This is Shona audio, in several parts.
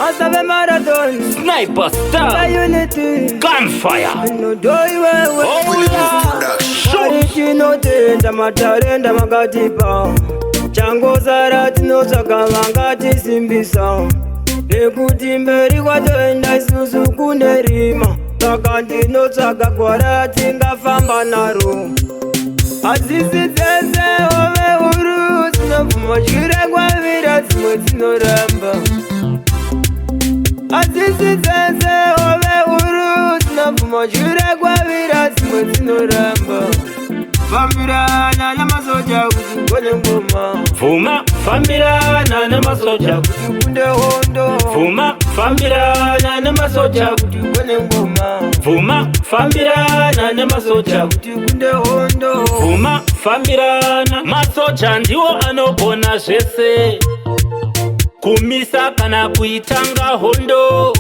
Master vemarathon. Sniper style. Unity. Gunfire. Nodoiwewe. Hola. Shoot. Tinotenda matarenda makatipa. Changozara tinotsvaka vangatisimbisa, nekuti mberi kwatoenda isusu kune rima, saka ndinotsvaka gwara tingafamba naro. Hadzisi dzese hove huru dzinobvuma dyire kwavira, dzimwe dzinoramba. Hadzisi dzese hove huru dzinobvuma dyire kwavira, dzimwe dzinoramba. Fambirana namasoja kuti ugone ngoma. Vuma, fambirana nemasoja. Kuti ukunde hondo. Vuma, fambirana nemasoja. Kuti ugone ngoma. Vuma, fambirana nemasoja. Kuti ukunde hondo. Vuma, fambirana. Masoja ndiwo anogona zvese, kumisa kana kuitanga hondo.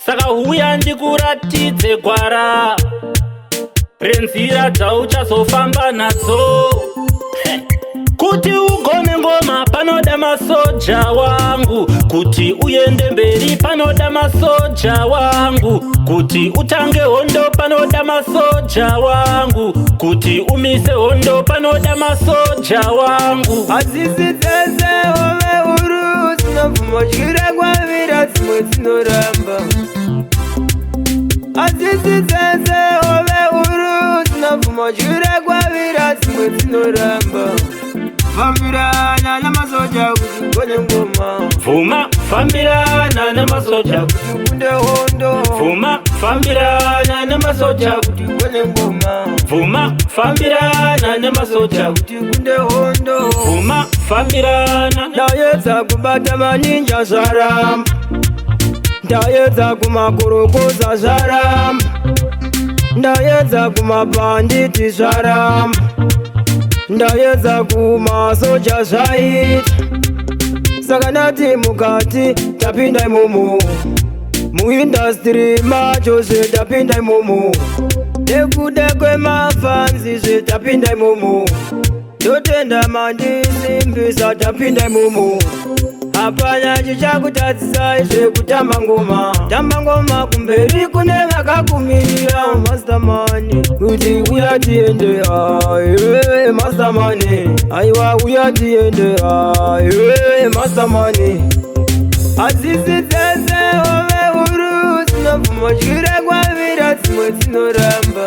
Saka huya ndikuratidze gwara renzira dzauchazofamba nadzo. Kuti ugone ngoma panoda masoja wangu, kuti uende mberi panoda masoja wangu, kuti utange hondo panoda masoja wangu, kuti umise hondo panoda masoja wangu. Hadzisi dzese hove huru dzinobvuma dyire kwavira, dzimwe dzinoramba. Hadzisi dzese hove huru dzinobvuma dyire kwavira, dzimwe dzinoramba. Fambirana namasoja kuti ugone ngoma. Vuma, fambirana nemasoja. Kuti ukunde hondo. Vuma, fambirana nemasoja. Kuti ugone ngoma. Vuma, fambirana nemasoja. Kuti ukunde hondo. Vuma, fambirana. Ndayedza kubata maninja, zvaramba. Ndayedza kumakorokoza, zvaramba. Ndayedza kumabhanditi, zvaramba. Ndayedza kumasoja, zvaita. Saka ndati mukati tapinda imomo, muindustry macho zve tapinda imomo, nekuda kwemafans zve tapinda imomo. Totenda mandisimbisa, tapinda imomo. Hapana chichakutadzisai zvekutamba ngoma. Tamba ngoma, kumberi kune vakakumirira. Masterman, kuti uya tiende aye. Masterman, aiwa, uya tiende aye. Masterman, hadzisi dzese hove huru dzinobvuma dyire kwavira, dzimwe dzinoramba.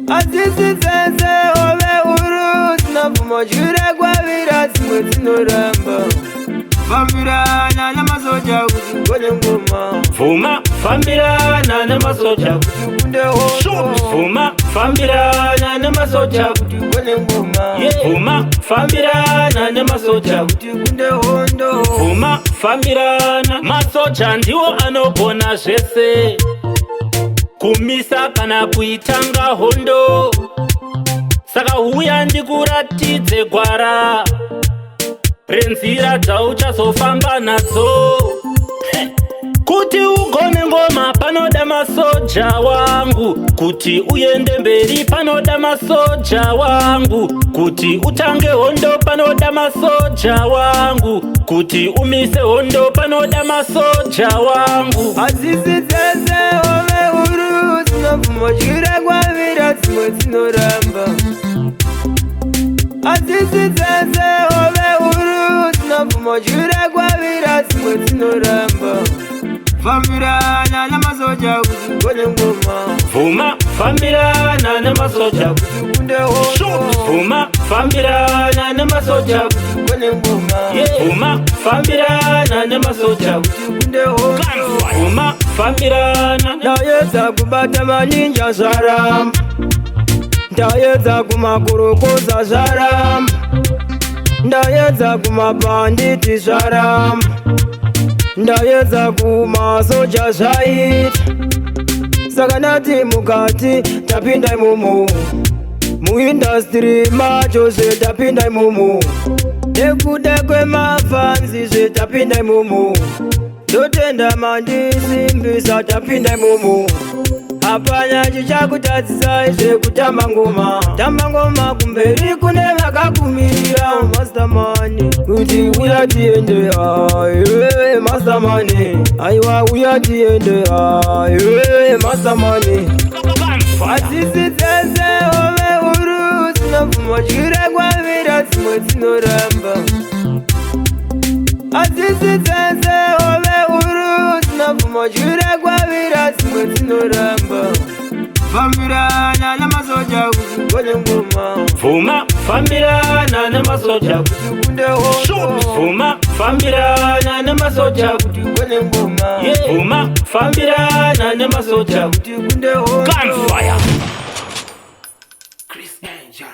Hadzisi dzese hove huru dzinobvuma dyire kwavira, dzimwe dzinoramba. Fambirana namasoja kuti ugone ngoma. Vuma, fambirana nemasoja. Kuti ukunde hondo. Vuma, fambirana nemasoja. Kuti ugone ngoma. Vuma, fambirana nemasoja. Kuti ukunde hondo. Vuma, fambirana. Masoja ndiwo anogona zvese, kumisa kana kuitanga hondo. Saka huya ndikuratidze gwara renzira dzauchazofamba nadzo. Kuti ugone ngoma panoda masoja wangu, kuti uende mberi panoda masoja wangu, kuti utange hondo panoda masoja wangu, kuti umise hondo panoda masoja wangu. Hadzisi dzese hove huru dzinobvuma dyire kwavira, dzimwe dzinoramba. Hadzisi dzese hove huru dzinobvuma dyire kwavira, dzimwe dzinoramba. Fambirana namasoja kuti ugone ngoma. Vuma, fambirana nemasoja. Kuti ukunde hondo. Vuma, fambirana nemasoja. Kuti ugone ngoma. Vuma, fambirana nemasoja. Kuti ukunde hondo. Vuma, fambirana. Ndayedza kubata maninja, zvaramba. Ndayedza kumakorokoza, zvaramba. Ndayedza kumabhanditi, zvaramba. Ndayedza kumasoja, zvaita. Saka ndati mukati tapinda imomo, muindustry macho zve tapinda imomo, nekuda kwemafans zve tapinda imomo. Totenda mandisimbisa, tapinda imomo. Hapana chichakutadzisa zvekutamba ngoma. Tamba ngoma, kumberi kune vakakumirira. Masterman, kuti uya tiende, iwewe Masterman. Aiwa, uya tiende, iwewe Masterman. Gunfire. Hadzisi dzese hove huru dzinobvuma chirekwavira, dzimwe dzinoramba. Hadzisi dzese hove huru dzinobvuma chirekwavira, dzimwe dzinoramba. Fambirana namasoja kuti ugone ngoma. Bvuma fambirana nemasoja. Kuti ukunde hondo. Bvuma fambirana nemasoja. Kuti ugone ngoma. Bvuma fambirana nemasoja. Kuti ukunde hondo. Gunfire. Chris Angel.